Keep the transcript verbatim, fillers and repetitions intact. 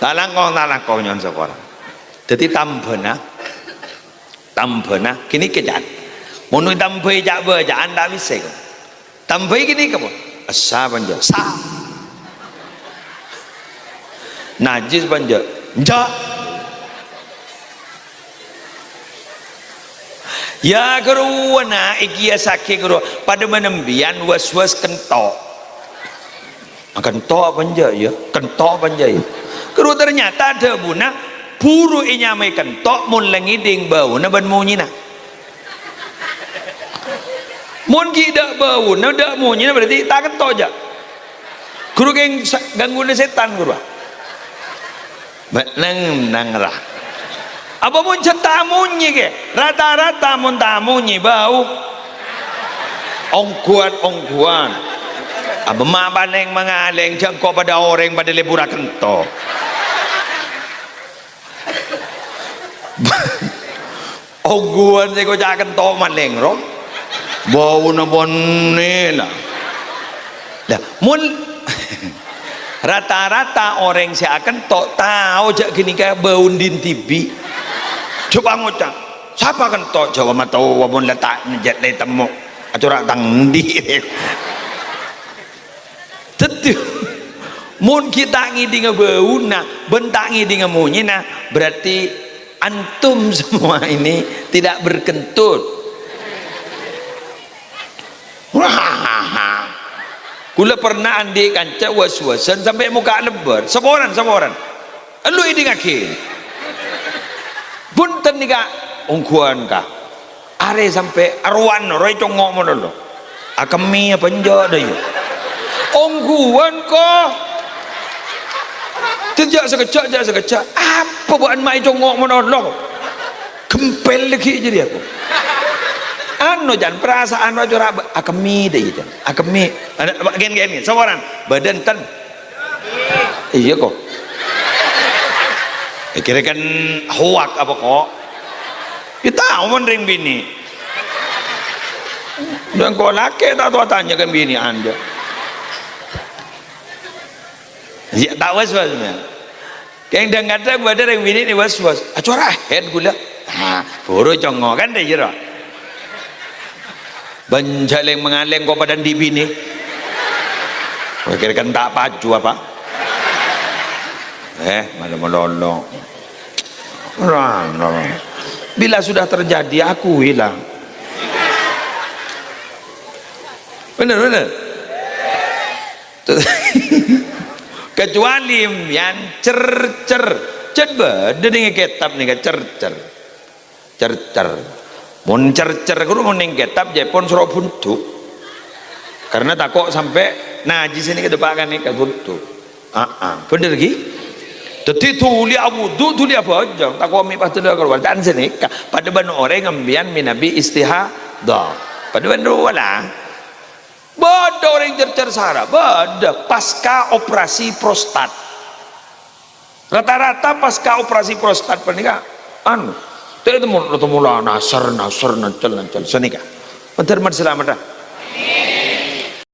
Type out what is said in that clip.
Alangkong, alangkong nyo'on sapora. Dhâddhi tambhâna, tambhâna, ghânèka, Can. Mon ètambhâi ca'-bâca'an ta' bisa, kok. Tambhâi ghânèka, pon. Essa, pon, jâ'. Sa. Najjhis, pon, jâ'. Jâ'. Ya, ghâruwa, na', èkiyasaghi, ghâruwa. Padâ bân embiyan was-was kento'. Kento' apa enjâ', ya? Kento' apa enjâ', ya? Ghâruwa, ternyata dhâbuna buru ènyamaè kento' mon la ngèdhing bâuna bân monyèna. Mon ghi' tadâ' bâuna, tadâ' monyèna, berarti ta' kento', jâ'. Ghâruwa kèng sa-, gangguanna sètan, ghâruwa. Bâ-, neng, neng ra. Apa mon jhâ' ta' monyè, kè? Rata-rata mon ta' monyè, bâu. Ongghuwân, ongghuwân. Abâ' ma' palèng mangalèng, jhâ' engko' padâ orèng padâ lebur akento'. Ongghuwân sè èkoca' kento' malèng, ro. Bâuna bânnè, la. La, mon rata-rata orèng sè akento' tao jâ' ghânèka bâuna dhin dhibi'. Coba ngoca', "Sapa kento'?" Jâwâb matowa mon la ta' jhât la ètemmo. Acora' tang endi'. Dhâddhi, mon ghi' ta' ngèdhinga bâuna, bân ta' ngèdhinga monyèna, berarti antum semua ini tidak berkentut. Kaulâ pernah andi' kanca was-wasan sampè' mokka' lebbâr. Saporana, saporana. Elu èdingngaghi. Bhunten nèka, ongghuwân, ka. Arè sampè' arowan rowa ècongngo' malolo. Akemmè apa enjâ', dâ, iyâ? Ongghuwân, ko. Jhâ' sakejjhâ', jhâ' sakejjhâ'. Apa bâ'na ma' ècongngo' malolo? Gempel lagi jârèya, ko. Anu, Can, perasaan rowa cora' bâ-, akemmè, dâ, iyâ, Can. Akemmè. Ana, gen, gen, gen. Saporana. Bâdâ enten. Iyâ, ko. Èkèrè kan hoak apa, ko? Yâ, tao mon rèng binè'. Dâ' engko' lakè' ta' towa tanya kan binè'an, jâ'. Yâ, ta' was-was, mè. Kèng dhâng-kadhâng bâdâ rèng binè' nè was-was. Acora' head kaulâ. Ha, buru congngo' kan, dâ, iyâ, ro? Bân jhâ' lèng-mangalèng ko' padâ andi' binè. Kèra kan ta' paju apa? Eh, malu-malolo. Ra, ra. Bila sudah terjadi, akuilah. Bener, bener. Kecuali mbiyan cer-cer. Cè' bâdâ nèng kètab nèka cer-cer. Cer-cer. Mon cer-cer ghuru mon nèng kètab jhâ' pon soro bhundu. Karena tako' sampè' najis nèka dâpa' ka nèka bhundu. Aa, bhender ghi? Dhâddhi dhuli awudu, dhuli abhâjâng, tako' mè' pas dhuli kalowar. Can sanèka, padâ bân orèng mbiyan manabi istihadah. Padâ bân rowa la. Bâdâ orèng cer-cer sara, bâdâ pasca operasi prostat. Rata-rata pasca operasi prostat panèka, anu, tè-, tèmmo-, tèmmola nasar, nasar, nancel, nancel, sanèka. Mandhâr man salamet, ah.